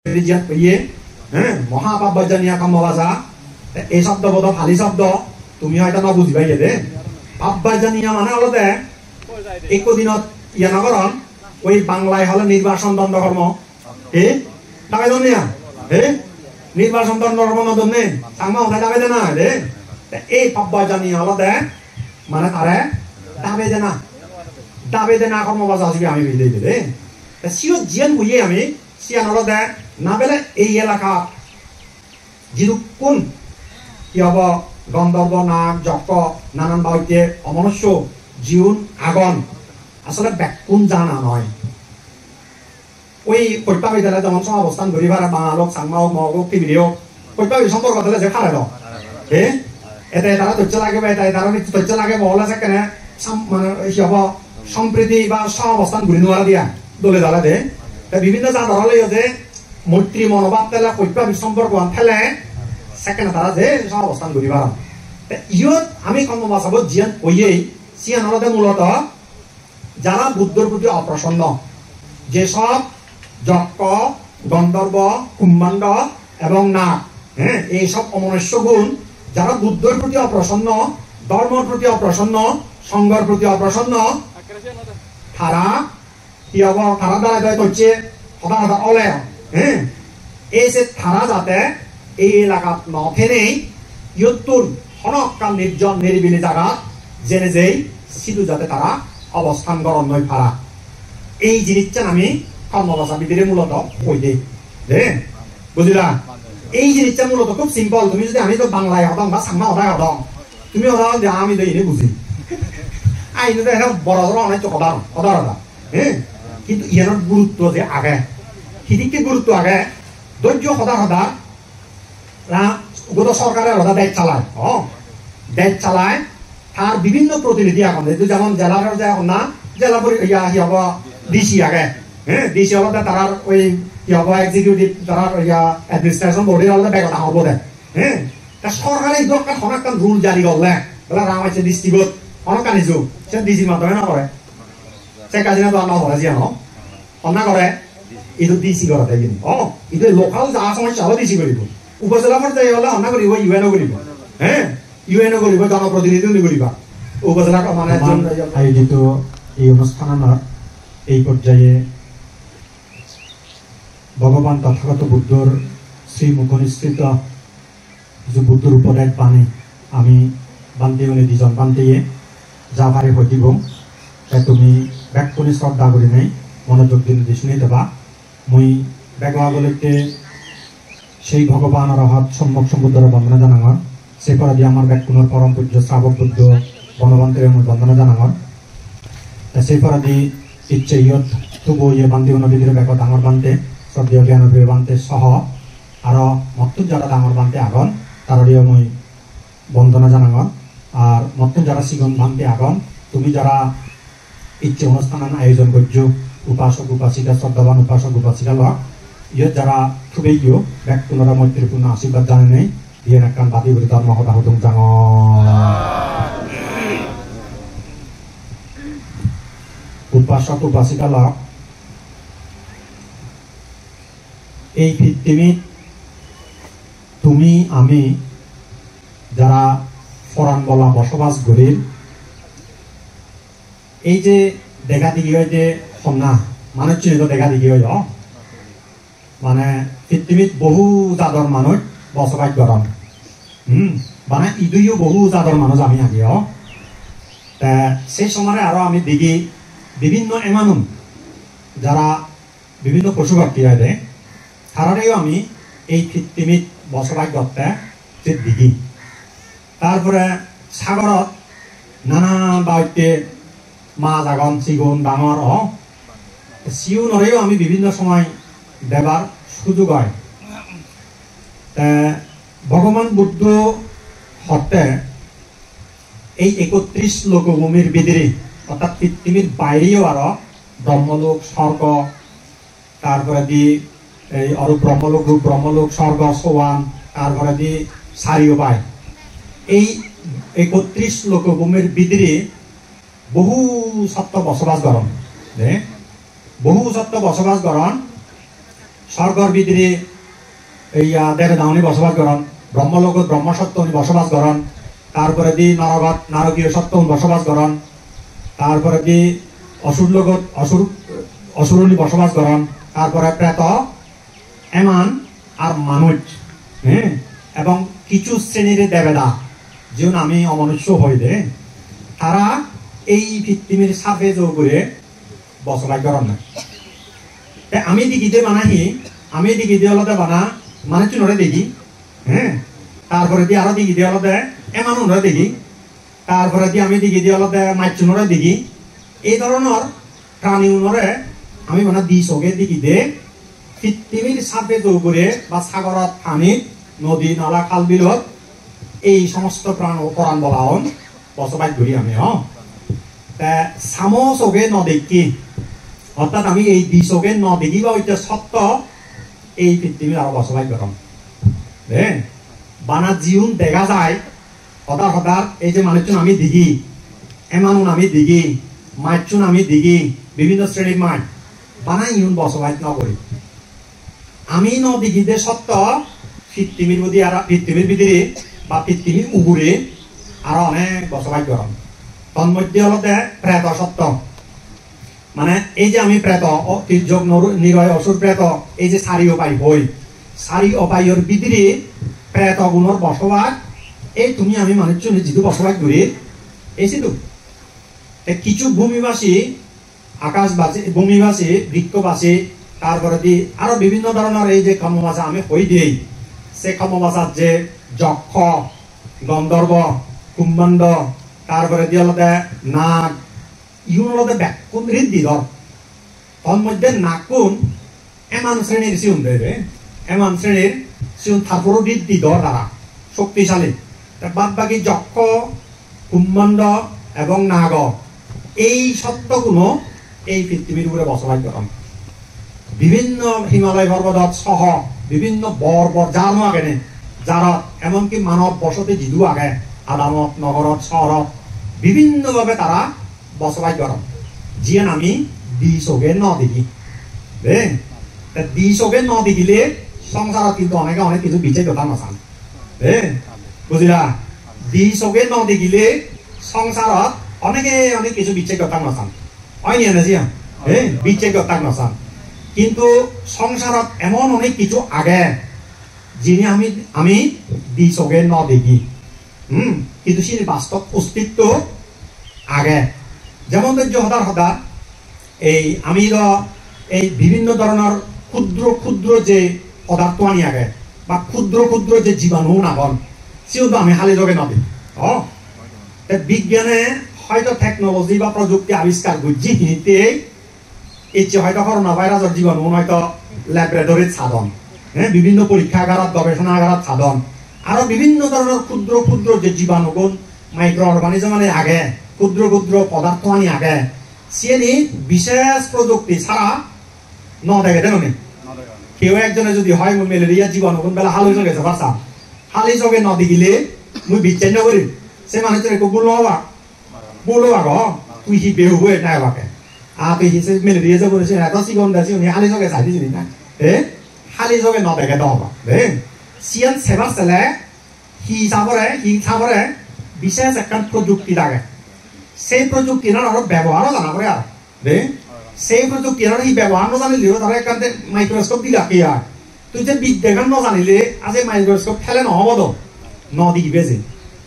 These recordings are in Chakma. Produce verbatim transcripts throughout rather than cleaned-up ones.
Ingreji-at hoye, he, moha pabbajjaniya kamma baja. Te ei sobdo bodo Pali sobdo, tumi hoyto no bujiba iye de. Pabbajjaniya mane olode ekko dinot iya no goron, oi Banglai hole nirbason dondo kormo. He? Dabe don niya? He? Nirbason dondo kormo no don ne? Changma hodai dabe dena de. Te ei pabbajjaniya olode mane tare dabe dena. Dabe dena kormo baja sibe ami bujei de. Te siyot jiyen hoye ami, siyan olode na bele ei elaka jidukkun hi hobo, Gandharbo, Nag, Jokkho, nanan babotte omonusyo jiun agon, asole bekkun jana noi. Oi hoypa hoidele jemon sohabostan guri pare, Bangal ok, Changma ok, Mog ok, Tibire ok, hoypa hoi somporko thele je pare do. He? Ete tara docche lagebo, ete tara docche lagebo, ole sekkene sam-, mane hi hobo, sompriti ba sohabostan guri nuara diya, dole dale de. Te bibhinno jador oleyo je moitri monobhab thele, hoypa hoi somporkoan thele, sekkene tara je sohabostan guri paron. Te iyot ami Kamma Bajabot jiyan hoyei, siyan olode muloto jara Buddhor proti oprosonno, je sob Jokkho, Gandharbo, Kumbhanda ebong Nag, he, ei sob omonusyo gun, jara Buddhor proti oprosonno, dhormor proti oprosonno, songhor proti oprosonno, tara hi hobo, tara dare dare tocche, hoda hoda ole, he? Ei je tara jate ei elakat no thenei, iyottun hono ekkan nirjon niribili jagat jene jei sidu jate tara obostan goron noi para. Ei jinissan ami Kamma Baja bidire muloto hoi de. De? Bujila? Ei jinissan muloto khub simple. Tumi jodi, ami to Banglai hodong ba Changma hodai hodong. Tumi hoda hode ami to ine buji. Ai, ine to ekkan boro boro onek hoda, hoda hoda. He? Hintu iyanor gurutto je age, hidikke gurutto age, dojjo hoda hoda, na, ubo to sorkare hoda dej salai, o, dej salai, tar bibhinno protinidhi agon, edu jemon jelar je honna, jela pori-, iya, hi hobo, D C age, he, D C olode tarar oi, hi hobo, executive, tarar, iya, administration body olode bego dangor bode, he, ta sorkare idu ekkan hono ekkan rule jari gorle, bole Rangamachai district-ot hono ekkan issue, se D C-r maddhome no gore. Sheikh Hasina do ano hore jiyan, o. Honna gore? Idu D C gore de iyen. O, idu local ja somossa hole D C goribo. Upojela porjaye hole honna goribo, U N o goribo. He? U N o goribo, jonoprotinidhi uni goriba. Upojela ko mane আমার জন-, আয়োজিত এই অনুষ্ঠানৰ এই পৰ্যায়ে ভগৱান তথাগত বুদ্ধৰ শ্ৰীমুখনিঃসৃত কিছু বুদ্ধর উপদেশ বাণী আমি bhante-une dijon bhante-ye ja pari hoi dibong. Te tumi bekkune shraddha gurinei monojog dinei di suni theba. Mui bego agolotte sei Bhogoban Arahat Sommok Sombuddhore bondona janangor. Se poredi amar bekkunor porom pujjo Srabok Buddho Bonobhantore mui bondona janangor. Te se poredi icche iyot tubo iye bhante-unor bidire bego dangor bhante, shraddheyo Gyanopriyo bhante soho aro mottun jara dangor bhante agon, tarareyo mui bondona janangor. Ar mottun jara sigon bhante agon, tumi jara icche onusthanan ayojon gojjo, upasok upasika, shraddhaban upasok upasika lok, iyot jara thubeiyo, bekkunore moitripurno ashirbad janeinei, iyen ekkan badi guri dhormo hoda hudung jangor. Upasok upasika lok, ei pittimit tumi ami jara poran bola bosobas gurir, ei je dega digi oi de honna, manuchchune do dega digi oi, o. Mane pittimit bohu jador manuj bosobas goron. Hmm, bana iduyo bohu jador manuj ami agi, o. Te se somare aro ami degi bibhinno emanun jara bibhinno posu pakki age, tarareyo ami ei pittimit bosobas gotte se degi. Tar pore sagorot nana babotte maj agon, sigon dangor, o. Siunoreyo ami bibhinno somoy debar sujog oi. Te Bhogoban Buddho hotte ei ekotris lokobhumir bidire, orthat pittimir baireyo aro Brahmolok, Sorgo, tar poredi ei Orup Brahmolok, Rup Brahmolok, Sorgo, Soan, tar poredi Sariyo pai. Ei ekotris lokobhumir bidire bohu sotto bosobas goron. De? Bohu sotto bosobas goron. Sorgor bidire, iya, debedagune bosobas goron, Brahmalogot Brahmasottoune bosobas goron, tar poredi norogot narokiyo sottoune bosobas goron, tar poredi osur logot osur, osurune bosobas goron, tar pore preto, eman ar manuj, he, ebong kichu srenir debeda, jiun ami omonusyo hoi de, tara ei pittimir surface-o ugure bosobas goron na. Te ami degide bana hi? Ami degide olode bana manuchunore degi, he? Tar poredi aro degide olode emanunore degi. Tar poredi ami degide olode machunore degi. Ei dhoronor praniunore ami bana di soge degide, pittimir surface-o ugure ba sagorot, panit, nodi, nala, khal, bilot ei somosto pran, poran bolaun bosobas guri ami, ho. Te samo soge no dekki, ortat ami ei di soge no degi ba hoite sotto, ei pittimit aro bosobas goron. De, bana jiun dega jai, hodar hodar ei je manuchun ami degi, emanun ami degi, machun ami degi, bibhinno srenir mach, bana iun bosobas no gori. Ami no degide sotto, pittimir bidi aro, pittimir bidire ba pittimir ugure aro onek bosobas goron. Tor moddhe olode preto sotto. Mane ei je ami preto, o, tirjok, noru-, niroy, osur, preto, ei je sari opai hoi, sari opaiyor bidire pretogunor bosobas, ei tumi ami manuchune jidu bosobas guri, ei sidu. Te kichu bhumibasi, akashbasi, bhumibasi, brikkobasi, tar poredi aro bibhinno dhoronor ei je kamo bhasha ami hoi dei, se kamo bhashat je jokkho, gandharbo, kumbhando, tar poredi olode nag, iun olode bekkun riddhi dhor. Tor moddhe nakkun eman srenir siun de, de. Eman srenir siun, tar pore riddhi dhor tara, shoktisali. Te bad baki jokkho, kumbhando ebong nago, ei sottoguno ei pittimir ugure bosobas goron. Bibhinno Himalay porbodot soho bibhinno bor bor jar no age ne, jarot emonki manob bosoti jidu age, adamot, nogorot, sohorot, bibhinno bhabe tara bosobas goron, jiyan ami di soge no degi. De, te di soge no degile songsarot kintu onege onek kichu bicchej gotha no san. De, bujila? Di soge no degile songsarot onege onek kichu bicchej gotha no san. Oi ni ene jiyan? De, bicchej gotha no san. Kintu songsarot emon onek kichu age, jini ami, ami di soge no degi. Hmm, kintu sini bastob ostitto age. Jemon dojjo hodar hoda, ei ami do ei bibhinno dhoronor khudro khudro je podartho ani age ba khudro khudro je jibanu agon, sigun do ami hali joge no degi. O, te bigyane hoyto technology ba projukti abiskar gojje hinitte icche hoyto corona virus-or jibanu hoyto laboratory-t sadon, he, bibhinno porikkhagarat, gobeshonagarot sadon, aro bibhinno dhoronor khudro khudro je jibanugun, microorganism ani age, khudro khudro podartho ani age, siyeni bishesh projukti sara no degede noni. Keu ekjone jodi hoi mui malaria jibanugun bela hali joge jebar sang, hali joge no degile mui bicchej no gorim, se manuchchun ekko bul no obak. Bul obak, tui hi behu hoi na obak. A tui hi se malaria je bole se eto sigon de, sigun hi hali joge sai di jini na. E? Hali joge no dege do obak. E? Siyan sebar sele hi sabore, hi sabore, bishesh ekkan projukti lage. Sei projuktinan aro bebohar jana pore aro. De? Sei projuktinan hi bebohar no janile tara ekkan de microscope dilak ki ar. Tui je biddegan no janile, aje microscope thele no obo do, no digibe je.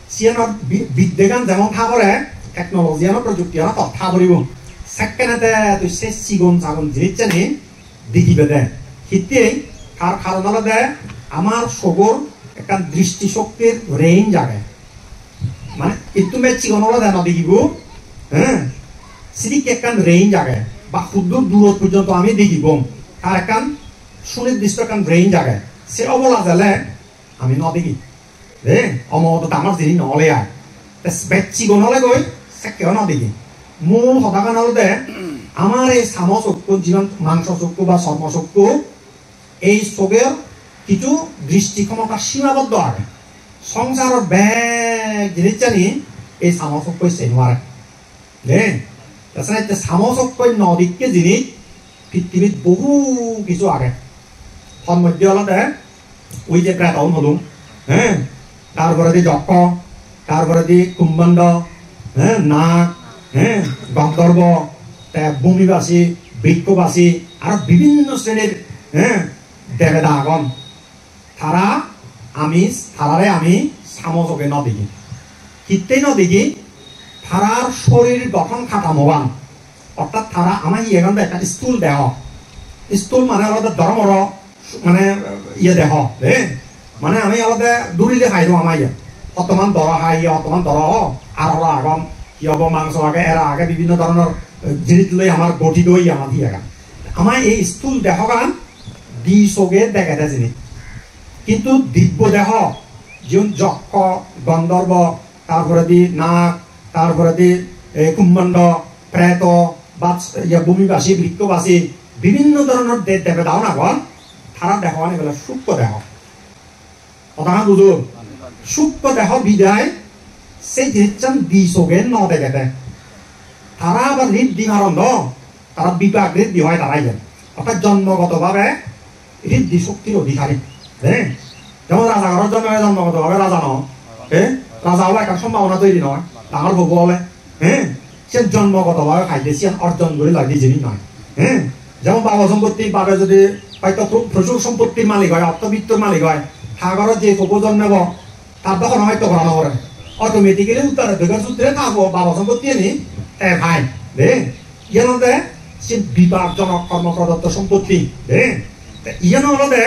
Siyanot bi-, biddegan jemon tha pore, technology ano, projukti ano tot tha poribo. Sekkene te tui se sigon sagon jinissani digibe de. Hittei, tar karon olode amar sogor ekkan dristi shoktir range age. Mane, ittu mej sigon olode no digibo, he? Sidikke ekkan range age, ba huddur durot porjonto ami digibo, tar ekkan suniddisto ekkan range age. Se obola jele ami no digi. De, omodo dangor jinis no ole ai. Te bej sigon ole goi, sekke no digi. Mul hodagan olode, amar ei samo sokku, jiban mangso sokku ba sormo sokku, ei sogor kichu dristi khomota simaboddo age. Songsaror bek jinissani ei samo sokkoi sei no pare. De, ta senotte samo sokkoi no dikke jinis pittimit bohu kichu age. Tar moddhe olode ui je pretoun holung, he, tar poredi jokko, tar poredi kumbando, he, nag, he, gandharbo, te bhumibasi, brikkobasi, aro bibhinno srenir, he, debeda agon. Tara ami, tarare ami samo joge no degi. Hittei no degi? Tarar sorir gothon katamogan. Orthat tara ama iyegan do ekkan sthul deho. Sthul mane olode dhormoro mane iye deho, eh? Mane ami olode durile hai do ama iye. Hottoman doro hai, hottoman doro, aroro agon, hi hobo, mangso age, era age, bibhinno dhoronor, eh, jinis loi amar gothito oye ama iyegan. Ama ei sthul dehogan di soge degede jinis. Kintu dibbo deho, jiun jokko, gandharbo, tar poredi nag, tar poredi, eh, kumbando, preto, bas-, iya, bhumibasi, brikkobasi, bibhinno dhoronor de-, debeda agon, tara dehogan ebele sukko deho. Hodagan bujor? Sukko deho bidai se jinissan di soge no degede. Tara abar riddhi maron do, tara bipag riddhi oi tara iyen. Orthat jonmogoto bhabe riddhi shoktir odhikari. Eh? Jemon raja ghorot jonmo, jonmogoto bhabe raja no. Eh? Raja obo ekkan sombhabona toiri noi. Dangor pobo ole. Eh? Siyan jonmogoto bhabe paide, siyan orjon guri loide jinis noi. Eh? Jemon babo sompotti, babe jodi hoyto pro-, prochur sompottir malik oi, ortho bittor malik oi, ta ghorot je pobo jonmebo, tar do hono hoyto gora no pore. Automatically uttaraddhikar sutre ta bo-, babo sompotti ani te pai. De, iyan olode se bipag jonok kormo prodotto sompotti. De, te iyan olode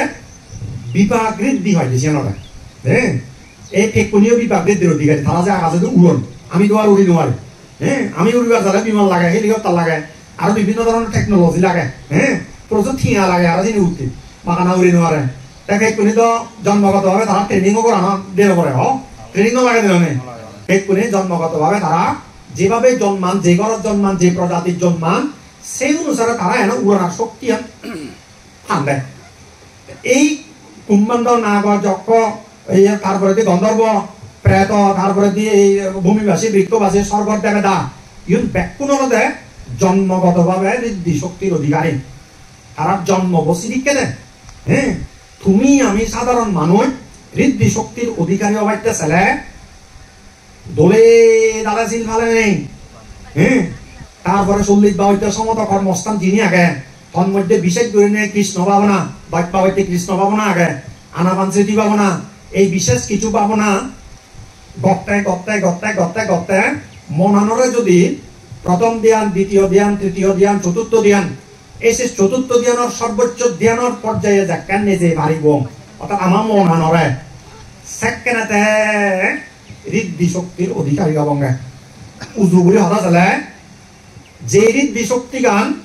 bipag riddhi hoide siyan olode. De, ei pekkuniyo bipag riddhir odhikari, tara je agajedi uron, ami do ar uri no pari. He, ami uribar jale biman lage, helicopter lage, aro bibhinno dhoronor technology lage. He, prochur tenga lage aro sini utte, magana uri no pare. Te bekkune do jonmogoto bhabe tara training o gorana de no pore, ho? Training no lage de ne? Bekkune jonmogoto bhabe tara jebhabe jonman, je ghorot jonman, je projatir jonman, sei onusare tara eno uranar shoktiyan pande. Ei kumbando, nago, jokko, ei tar poredi gandharbo, preto, tar poredi ei bhumibasi, brikkobasi, sorgor debeda, iun bekkun olode jonmogoto bhabe riddhi shoktir odhikari. Tara jonmobo sidikke de. He, tumi ami sadharon manuj riddhi shoktir odhikari obatte sele dole dale sil pale nei. He? Tar pore chollish babotte somoto kormosthan jini age, tor moddhe bishesh gurinei Krishna bhabona, baj babotte Krishna bhabona age, anapan sriti bhabona, ei bishesh kichu bhabona gotte, gotte, gotte, gotte, gotte monanore jodi prothom dhyan, ditiyo dhyan, tritiyo dhyan, choturtho dhyan, ei se choturtho dhyanor sorboccho dhyanor porjaye jekken nejei paribo, orthat ama monanore, sekkene te riddhi shoktir odhikari obonge. Uju guri hoda sele, je riddhi shoktigan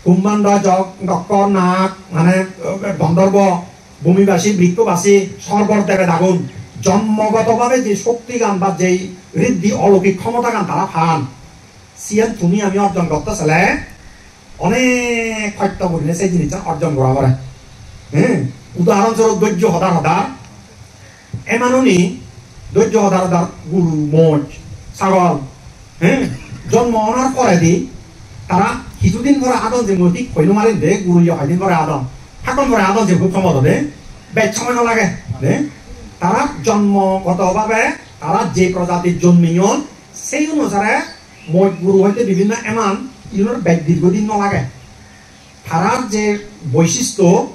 kumbando, jok, jokko, nag, mane, eh, gandharbo, bhumibasi, brikkobasi, sorgor debedagun jonmogoto bhabe je shoktigan ba je riddhi oloukik khomotagan tara pan, siyan tumi ami orjon gotte sele onek hosto gurinei se jinissan orjon gora pore. He? Udahoron swarup dojjo hodar hodar. Emanuni dojjo hodar hodar guru, moj, sagol. He? Jonmo onar poredi tara kisudin pore adon je, mui thik hoi no parim de, guruye hoidin pore adon. Hakkon pore adon je hub sombhoboto de. Bej somoy no lage. De? Tara jonmogoto bhabe tara je projatit jonmiyon, sei onusare moj, guru hoite bibhinno eman, inor bej dirghodin no lage. Tarar je boisistho,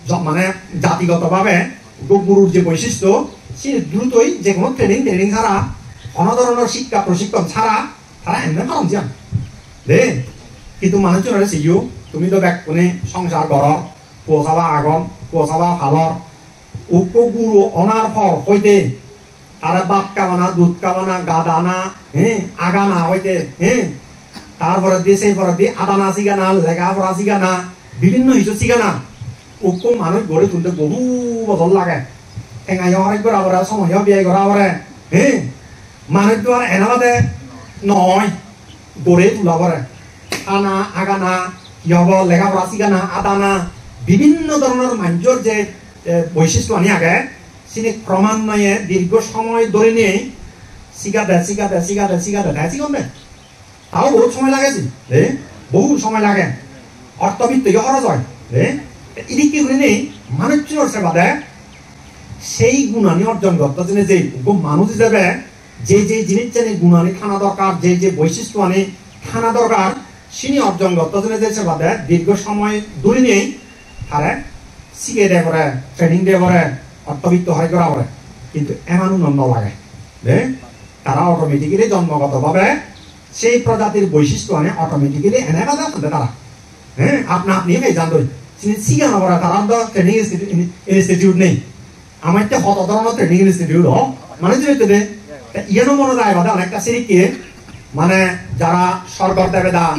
jo-, mane jatigoto bhabe go-, gurur je boisistho, sini drutoi je hono training training chara, hono dhoronor sikka proshikkon chara, tara emne paron jiyan. De, hintu manuchunore siyo, tumi do bekkune songsar goror, puo saba agon, puo saba palor, ukko guru onar por hoite tara bhat habana, dudh habana, gadana, he, agana hoite, he, tar poredi, sei poredi adana sigana, lega pora sigana, bibhinno hissu sigana. Ukko manuj gori tulte bohu bojor lage. Tengayo horoj gora pore, somoyo biyai gora pore, he. Manuj do ar ena bade noi, gori tula pore. Hana, agana, hi hobo, lega pora sigana, adana, bibhinno dhoronor manjor je, eh, boisistho ani age, sini kromannoye dirgho somoy dhori nei sigade, sigade, sigade, sigade, te sigonde. Tao bohut somoy lage si, eh? Bohut somoy lage. Ortho bittoyo horoj oi, eh? Idikke gurinei manuchunor sebade sei gunani orjon gotto jene je ekko manuj ijebe je je jinissani gunani thana dorkar, je je boisistwani thana dorkar, sini orjon gotto jene je sebade dirgho somoy dhurinei tare sige de pore, training de pore, ortho bitto hoi gora pore. Kintu emanu no lage. De? Tara automatically jonmogoto bhabe sei projatir boisistwani automatically ene bade tara. He, apna apni hei jandoi. Sini sigana pore, tara do training institu-, in-, institute nei. Amatte hoto dhoronor training institute o. Mane jodi de, te iyano mone jai bade onekta sirikke, mane jara sorgor debeda,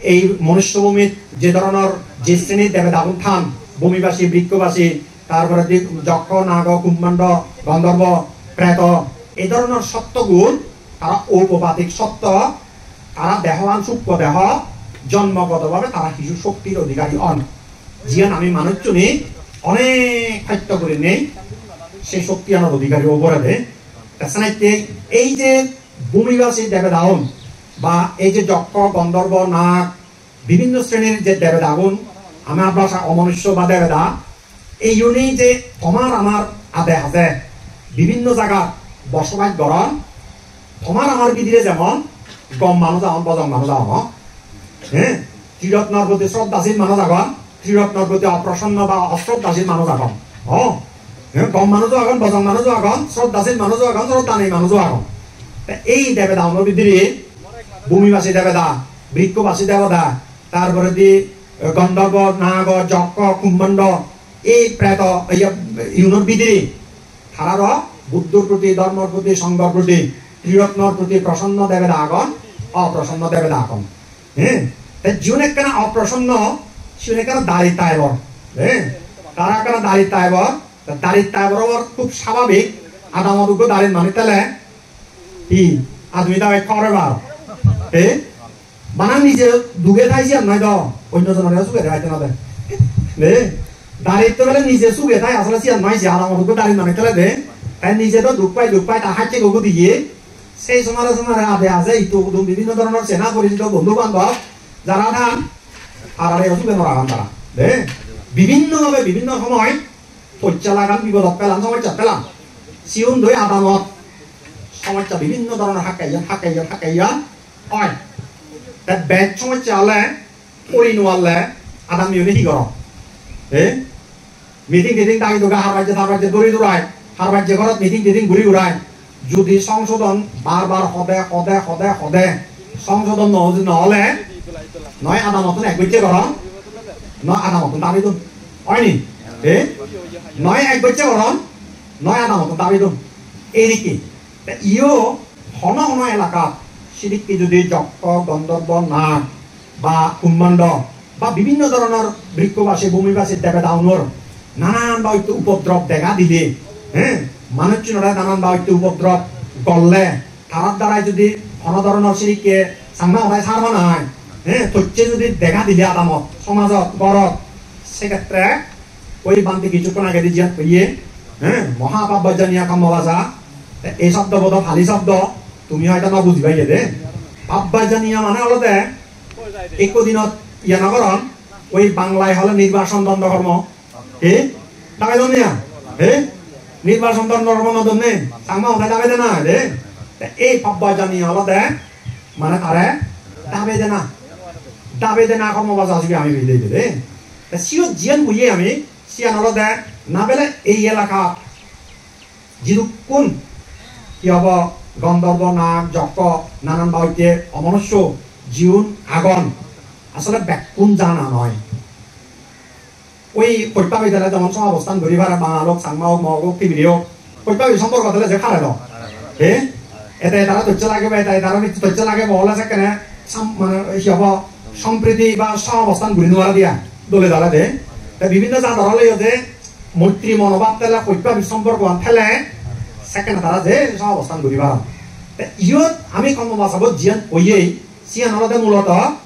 ei manushyo bhumit je dhoronor je srenir debedagun than, bhumibasi, brikkobasi, tar poredi jokkho, nago, kumbhando, gandharbo, preto, ei dhoronor sottogun, tara oupopathik sotto, tara dehoan sukko deho, jonmogoto bhabe tara hissu shoktir odhikari on. Jiyan ami manuchchune onek hosto gurinei sei shoktiyanor odhikari obo de. Te senotte ei je bhumibasi debedaun ba ei je jokkho, gandharbo, nag, bibhinno srenir je debedagun, ama bhasha omanushyo ba debeda, ei iyune je tomar amar ade haje bibhinno jagat bosobas goron, tomar amar bidire jemon gom manuj agon, bojong manuj agon, ho? He? Trirotnor proti shroddhasil manuj agon, trirotnor proti oprosonno ba oshroddhasil manuj agon, ho? He? Gom manujo agon, bojong manujo agon, shroddhasil manujo agon, shroddha nei manujo agon. Te ei debedaunor bidire bhumibasi debeda, brikkobasi debeda, tar poredi, eh, gandharbo, nago, jokkho, kumbhando, ei preto, ei, iyunor bidire tararo Buddhor proti, dhormor proti, songhor proti, trirotnor proti prosonno debeda agon, oprosonno debeda agon. He? Te jiun ekkana oprosonno, siun ekkana darit type or. He? Tara ekkana darit type or, te darit type or obor khub sababik, adamot uggo darit mani tele, hi, admi dabe khore bar. He? Bana nije duge thai siyan noi do, onyo jonore suge thai thana de. De, darit to bele nije suge thai, asole siyan noi, siyan adamot uggo darit mani tele de. Tai nije do duk pai, duk pai, ta hacche gogo diye. Sei somare somare ade aje, itu udum bibhinno dhoronor sena porichito bondhu bandhop, jara than, arare suge nora han tara. De, bibhinno bhabe, bibhinno somoy, Poccha lagan, bipodot pelan, somossat pelan. Sigun doi adamot somossa bibhinno dhoronor hakkeiyan, hakkeiyan, hakkeiyan oi. Te bej somossa ole puri no palle adamiyune hi goron? He? Meeting titing dagi duga har bajje tar bajje duri durai, har bajje gorot meeting titing guri urai. Judi songsodon bar bar hode, hode, hode, hode, songsodon no, no ole, noi adamottun ek gocche goron, noi adamottun dabi don. Oi ni? Eh? Noi ek gocche goron, noi adamottun dabi don. Ei dikke. Te iyo hono hono elakat sidikke judi jokko, gondorbo, nag, ba kumbhando ba bibhinno dhoronor brikkobasi, bhumibasi debedaunor nanan babotte upodrob dega dile, he, manuchchunore nanan babotte upodrob golle, tarar darai judi hono dhoronor sidikke Changma hodai sar banai, he, tocche judi dega dile adamot, somajot, gorot, sekhetre oi bhante kissukkon agedi jiyan hoye, he, moha pabbajaniya kammabajja, te ei sobdo bodo Pali sobdo, tumi hoyto no bujiba iye de. Pabbajaniya mane olode ekko dinot iya no goron, oi Banglai hole nirbason dond kormo. He? Takai don niya? He? Nirbason dond kormo no don ne? Changma hodai dabe dena de. Te ei pabbajaniya olode mane tare dabe dena. Dabe dena kormo baja sibe ami bile de. Te siyot jiyan hoye ami, siyan olode na bele ei elaka jidukkun hi hobo, gondorbo, nag, jokko, nanan babotte omonusso jiun agon, asole bekkun jana noi. Oi poipabi tele jemon sohabostan guri pare, Bangal ok, Changma ok, Mog ok, Tibiri ok, poipabi somporko tele je pare do. He? Ete tara tocche lagebo, ete tara tocche lagebo, ole sekkene sam-, mane hi hobo, sompriti ba sohabostan guri no pare diya, dole dale de. Te bibhinno jador oleyo je moitri monobhab thele, hoibbabik somporkoan thele, sekkene tara je sohabostan guri paron. Te iyot ami Kommo Bachab-ot jiyan hoyei, siyan olode muloto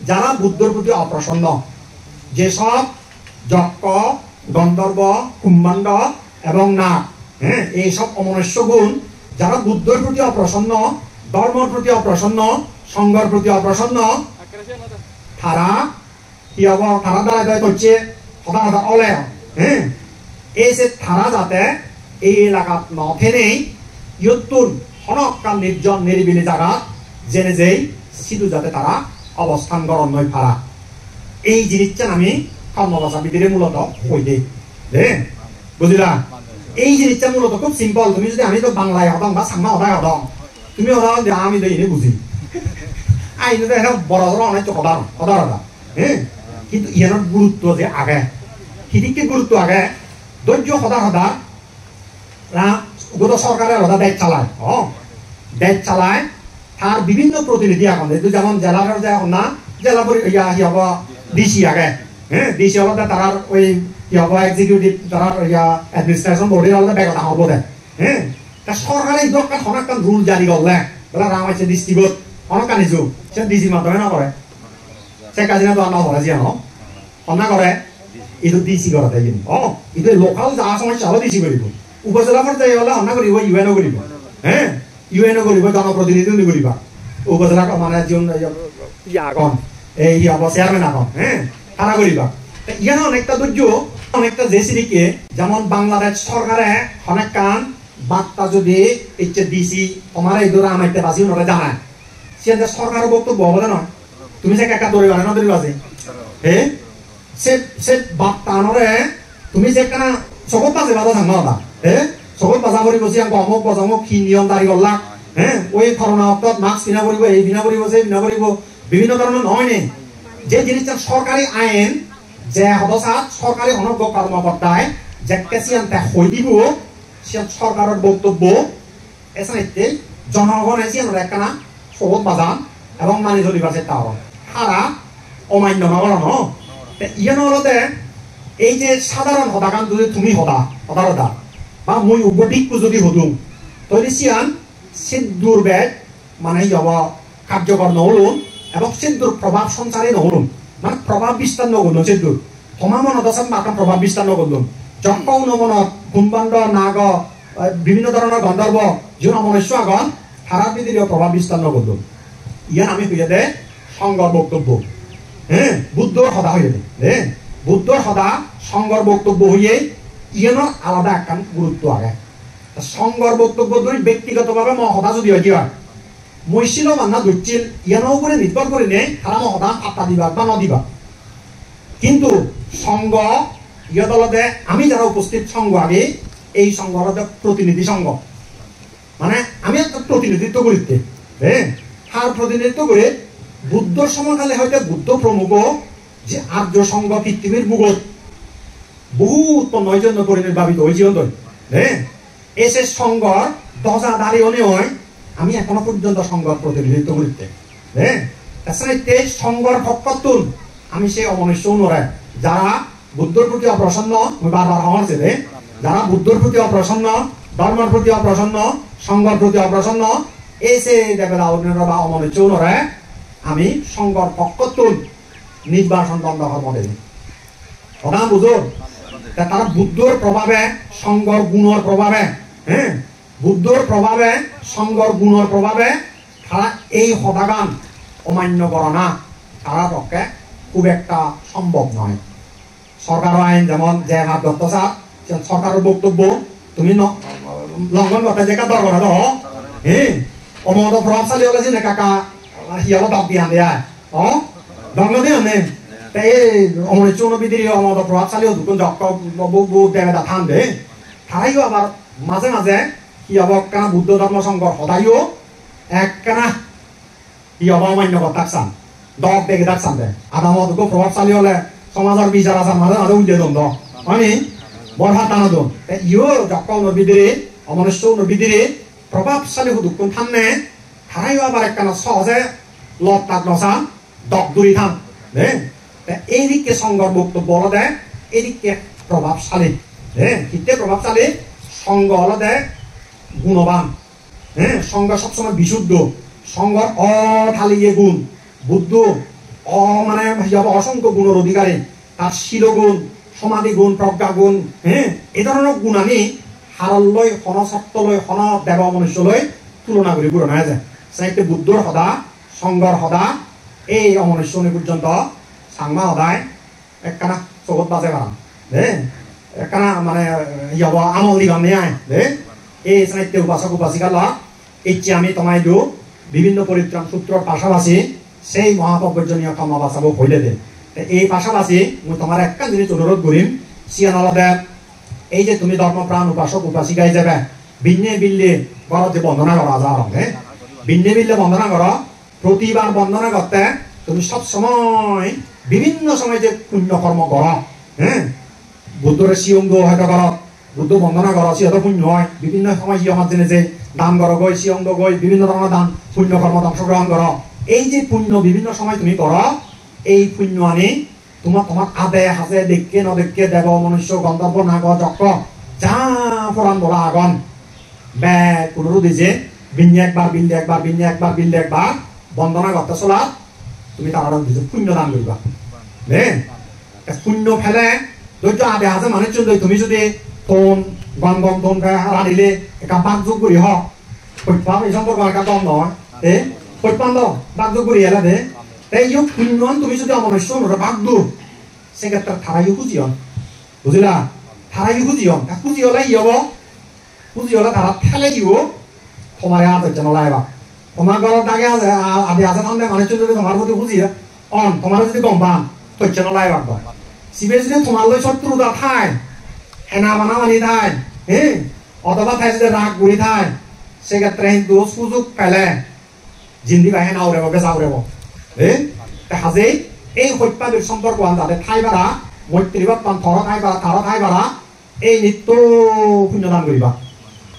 jara Buddhor proti oprosonno, je sob Jokko, Gondorbo, Kumbhando ebong Nag, he, ei sob omonussyogun jara Buddhor proti oprosonno, dhormor proti oprosonno, songhor proti oprosonno, tara hi hobo, tara darai darai tocche, Hoda hoda ole, he? Ei je tara jate ei elakat no thenei, iyottun hono ekkan nirjon niribili jagat jenei jei sidu jate tara obosthan goron noi para. Ei jinissan ami Karma Bhasha bidire muloto hoi de. De? Bujila? Ei jinissan muloto hub simple. Tumi jodi, ami do Bangla hodong ba Changma hodai hodong. Tumi hoda hode ami do ini buji. Ai, ini do ene boro boro onek hoda, hoda hoda. He? Hintu iyanor gurutto je age. Hidikke gurutto age? Dojjo hoda hoda, na, ubo do sorkare hoda dej chalai. O, dej chalai. Tar bibhinno protinidhi agon. Edu jemon jela porjai honna, jela pori-, iya, hi hobo, D C age. He, D C olode tarar oi, hi hobo, executive, tarar, iya, administration body olode begot agon obode. He, ta sorkare idu ekkan hono ekkan rule jari gorle, bole Rangamachea district-ot hono ekkan issue, se D C-r maddhome no gore. Sheikh Hasina do no gore, jiyan o. Honna gore? Idu D C gorede iyen. O, idu local ja somossa ole D C goribo. Upojela porjaye ole honna goribo, U N o goribo. He? U N o goribo, jonoprotinidhi uni goriba. Upojela ko mane jiun, iya, iya agon. Ei, iya, bo chairman agon. He? Tara goriba. Te iyan onekta dojjo, onekta je sidikke, jemon Bangladesh sorkare honekkan batta jodi ecche D C tomare idu Rangamachea basi unore janai. Siyan je sorkaro boktobbo obode noi. Tumi je ekka doriba na no doriba je? He? Se, se baptanore tumi je ekkana sogot baje bado sang na oda. He? Sogot baja poribo, siyan gom ok, bojong ok, hi niyom dari gollak. He? Oi corona oktot mask pina poribo, ei pina poribo, sei pina poribo. Bibhinno dhoronor noi ni. Je jinissan sorkari ain, je hodo sat sorkari hono go-, kormokortai jekke siyan te hoi dibo, siyan sorkaror boktobbo. Esanitte jonogone siyanore ekkana sogot bajan ebong mani solibar chesta goron. Tara omanno no goron, no? Te iyan olode ei je sadharon hodagan jodi tumi hoda, hodar hoda, ba mui uggo bhikkhu jodi hodung, toile siyan siddur bej, mane, hi hobo, karjokor no olun, ebong siddur probab sonchari no olun, mane probab bistar no gollun siddur. Toma monot do sat matan probab bistar no gollun. Jokko uno monot kumbando, nago, eh, bibhinno dhoronor gondhorbo, jiun omonusso agon, tarar bidireo probab bistar no gollun. Iyan ami hoyede songhor boktobbo. He, Buddhor hoda hoyede. He, Buddhor hoda songhor boktobbo hoye, iyanor alada ekkan gurutto age. Ta songhor boktobbo dhuri bektigoto bhabe mo hoda jodi hoide oi, mui silo manna dussil, iyano ugure nirbhor gurinei tara mo hoda patta dibak ba no dibak. Hintu songho, iyot olode ami jara uposthit songho agi, ei songho olode protinidhi songho. Mane ami ekta protinidhitto guritte, he? Har protinidhitto guri Buddhor somoykale hoyto Buddho promukho je Arjo Songho pittimir bugot bohut utponno oijon, porinirbapito oijon doi, he? Ei se songhor dhoja dhari onei oi, ami ekhono porjonto songhor protinidhitto guritte. He? Esaitte songhor pokkottun ami se omonusso unore, jara Buddhor proti oprosonno, mui bar bar hongor sede, jara Buddhor proti oprosonno, dhormor proti oprosonno, songhor proti oprosonno, ei se debeda unore ba omonusso unore ami songhor pokkottun nirbason dondo hormo dei. Hoda bujor? Te tara Buddhor probabe, songhor gunor probabe, he? Buddhor probabe, songhor gunor probabe tara ei hodagan omanno gorana tara pokke hub ekta sombhob noi. Sorkaro ain jemon je hap dotto sat, siyan sorkaror boktobbo, tumi no, longhon gotte je ekka dor gore do, he? Omodo probabsali ole sine kaka, hi olo, dok diyan de ai. O? Dok no diyan ne? Te ei omonusso uno bidire omodo probabsali hudukkun jokko bu, bu, bu debeda than de. Tarayo abar maje maje hi hobo, ekkana Buddho Dhormo Songhor hodayo ekkana hi hobo, omanno gottak san, dok degi dak san de. Adamot ekko probabsali ole somajor bichar achar maje maje ulle don do, hoi ni? Bor patta no don. Te iyo jokko unor bidire, omonusso unor bidire probabsali hudukkun thanne, tarayo abar ekkana sohoje lottak no san, dok duri than. He? Te ei dikke songhor boktobbo olode ei dikke probabsali. He? Hitte probabsali? Songho olode gunoban. He? Songho sob somoi bisuddho. Songhor otaliye gun. Buddho o mane hi hobo, osongkho gunor odhikari. Tar silo gun, somadhi gun, progga gun, he? Ei dhoronor gunani haror loi, hono sotto loi, hono debo omonusso loi tulona guri puro no eje. Saitte Buddhor hoda, songhor hoda, ei omonusso uni porjonto Changma hodai ekkana sogot baje para. De, ekkana mane, iye obo, amol dibar nei ai. De, ei sanatte upasok upasika lok, icche ami toma idu bibhinno poritran sutror pasapasi sei mohapobojjoniyo kamma bachabo hoile de. Te ei pasapasi mui tomare ekkan jinis onurodh gurim, siyan olode ei je tumi dhormo pran upasok upasika ijebe binne bille gorot je bondona gora ja, eh? Binne bille bondona goro, protibar bondona gotte tumi sob somoi, bibhinno somoi je punyo kormo goro, eh? Buddhore siyong do hoito goro, Buddho bondona goro, siyoto punyo oi. Bibhinno somoi siyongot jeinei je dan goro goi, siyong do goi, bibhinno dhoronor dan, punyo kormo ongsogrohon goro. Ei je punyo bibhinno somoi tumi goro, ei punyoani tomar, tomar ade haje, dekke no dekke, debo, manusso, gandharbo, nago, jokkho, ja poran bola agon, bekkunor udije binne ekbar, bille ekbar, binne ekbar, bille ekbar bondona gotte solat tumi tarare udije punyo dan guriba. Ne? Te punyo pele, dojjo ade haje manuchchun loi tumi judi ton, gom gom ton pe ranile ekka bak jug guri ho. Hojpan ei somporko ekka gom noi. Te hojpan do bak jug guri ele de. Te iyo punyoan tumi judi omanushunore bak do, se khetre tarayo huji on. Bujila? Tarayo huji on. Ta huji ole hi obo? Huji ole tara thele dibo, tomare ar tochche no lagibak. Tomar ghorot dage aje, a-, adi aje tande manuchchun jodi tomar proti huji on, tomare jodi gom pan, tochche no lagibak do. Sibe jodi tomar loi sotruta thai, hena bana bani thai, he? Othoba te jodi rag guri thai, se khetre hintu sujug pele jindi pai hena urebo, besa urebo. He? Te hajei ei hojpabir somporkoan jate thai para, moitri bhaktan toro thai para, taro thai para, ei nitto punyo dan guriba.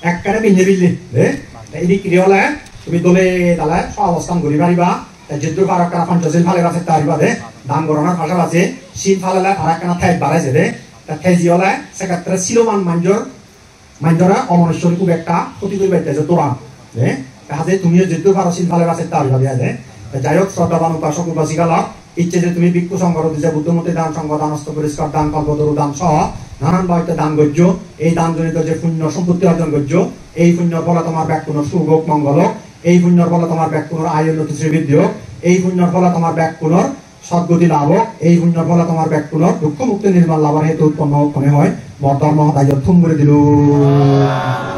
Ekkere binne bille, de? Te idikkiri ole tumi dole dale sohabostan guri pariba. Te jeddur paro ekkana Panchashil palibar chesta guriba de. Dan goronor pasapasi sil palele tara ekkana tej bare je de. Te teji ole se khetre siloban manjor, manjore omonussori hub ekka khoti guribatte je doran. De? Te haje tumiyo jeddur paro sil palibar chesta guriba de, de. Te jai hok, shraddhaban upasok upasika lok, icche je tumi bhikkhu songhor udije Buddho murti dan, songho dan, osto poriskar dan, kalpotoru dan soho nanan bhabe dan gojjo, ei dan jonito je punyo sompotti orjon gojjo, ei punyor phole tomar bekkunor suk hok, mongol hok, ei punyor phole tomar bekkunor ayu unnoti sribriddhi hok, ei punyor phole tomar bekkunor sodgoti lab hok, ei punyor phole tomar bekkunor dukkho mukti nirban labor hetu utponno hok, hone hoi mor dhormo hodaiyo thum guri dilung.